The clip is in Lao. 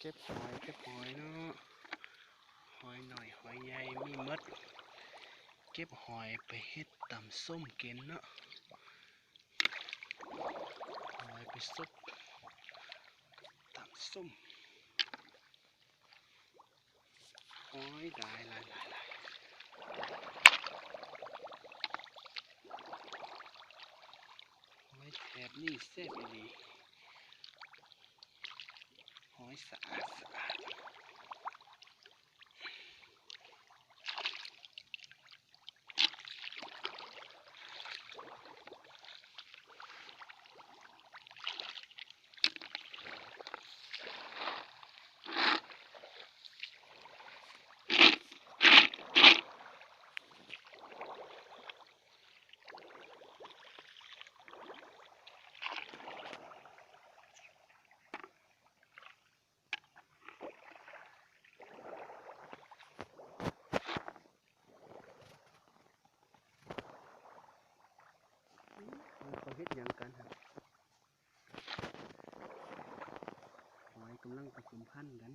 ເກັບຫອຍ ເກັບຫອຍເນາະ ຫອຍນ້ອຍຫອຍໃຫຍ່ມີໝົດ ເກັບຫອຍໄປເຮັດຕຳສົ້ມກິນເນາະ ຫອຍໄປຊຸບຕຳສົ້ມ. ໂອ້ຍ ຫຼາຍໆໆໆ ຫອຍແຖບນີ້ແຊບອີ່ຫຼີ ຫອຍສະອາດສະອາດ. ເຂົາເຮັດຫຍັງກັນຫັ້ນ? ຫອຍກຳລັງປະສົມພັນກັນ.